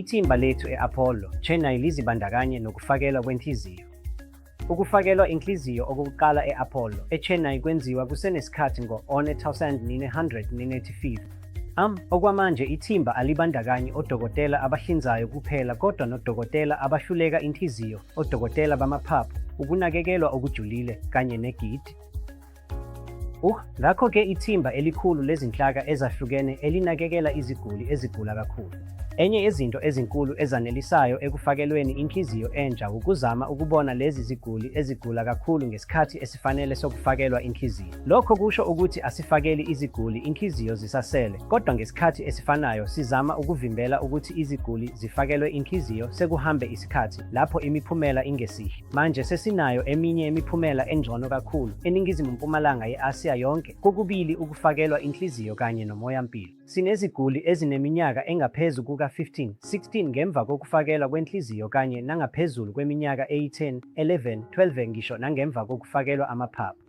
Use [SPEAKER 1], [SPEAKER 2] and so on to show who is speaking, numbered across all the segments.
[SPEAKER 1] Ithimba lethu e-Apollo, Chennai lizibandakanye nokufakelwa kwenhliziyo. Ukufakelwa inhliziyo okokuqala e-Apollo, eChennai kwenziwa kusenesikhathi ngo-1995. Okwamanje ithimba alibandakanyi odokotela abahlinzayo kuphela kodwa nodokotela abahluleka inhliziyo, odokotela bamaphaphu, ukunakekelwa okujulile kanye negidi. Ngakho-ke ithimba elikhulu lezinhlaka ezahlukene elinakekela iziguli ezigula kakhulu. Enye yezinto ezinkulu ezanelisayo ekufakelweni inhliziyo entsha wukuzama ukubona lezi ziguli ezigula kakhulu ngesikhathi esifanele sokufakelwa inhliziyo. Lokho kusho ukuthi asifakeli iziguli inhliziyo zisasele, kodwa ngesikhathi esifanayo sizama ukuvimbela ukuthi iziguli zifakelwe inhliziyo sekuhambe isikhathi lapho imiphumela ingesihle. Manje sesinayo eminye yemiphumela engcono kakhulu eNingizimu-mpumalanga ye-Asiya yonke, kokubili ukufakelwa inhliziyo kanye nomoya-mpilo. Sineziguli ezineminyaka engaphezu kuka-15, 16 ngemva kokufakelwa kwenhliziyo kanye nangaphezulu kweminyaka eyi-10, 11, 12 ngisho nangemva kokufakelwa amaphaphu.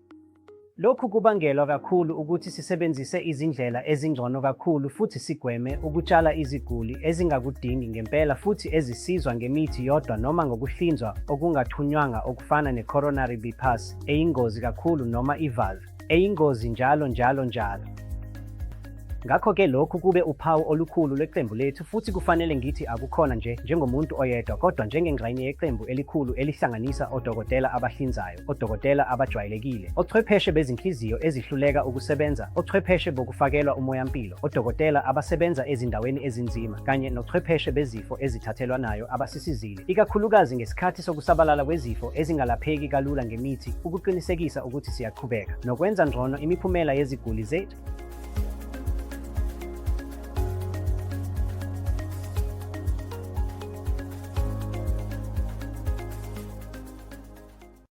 [SPEAKER 1] Lokhu kubangelwa kakhulu ukuthi sisebenzise izindlela ezingcono kakhulu futhi sigweme ukutshala iziguli ezingakudingi ngempela futhi ezisizwa ngemithi yodwa noma ngokuhlinzwa okungaxhunywanga okufana ne-coronary bypass eyingozi kakhulu noma i-valve eyingozi njalo njalo njalo. Ngakho-ke lokhu kube uphawu olukhulu lweqembu lethu futhi kufanele ngithi akukhona nje njengomuntu oyedwa kodwa njengengxenye yeqembu elikhulu elihlanganisa odokotela abahlinzayo, odokotela abajwayelekile, ochwepheshe bezinhliziyo ezihluleka ukusebenza, ochwepheshe bokufakelwa umoyampilo, odokotela abasebenza ezindaweni ezinzima kanye nochwepheshe bezifo ezithathelwanayo abasisizile, ikakhulukazi ngesikhathi sokusabalala kwezifo ezingalapheki kalula ngemithi ukuqinisekisa ukuthi siyaqhubeka nokwenza ngcono imiphumela yeziguli zethu.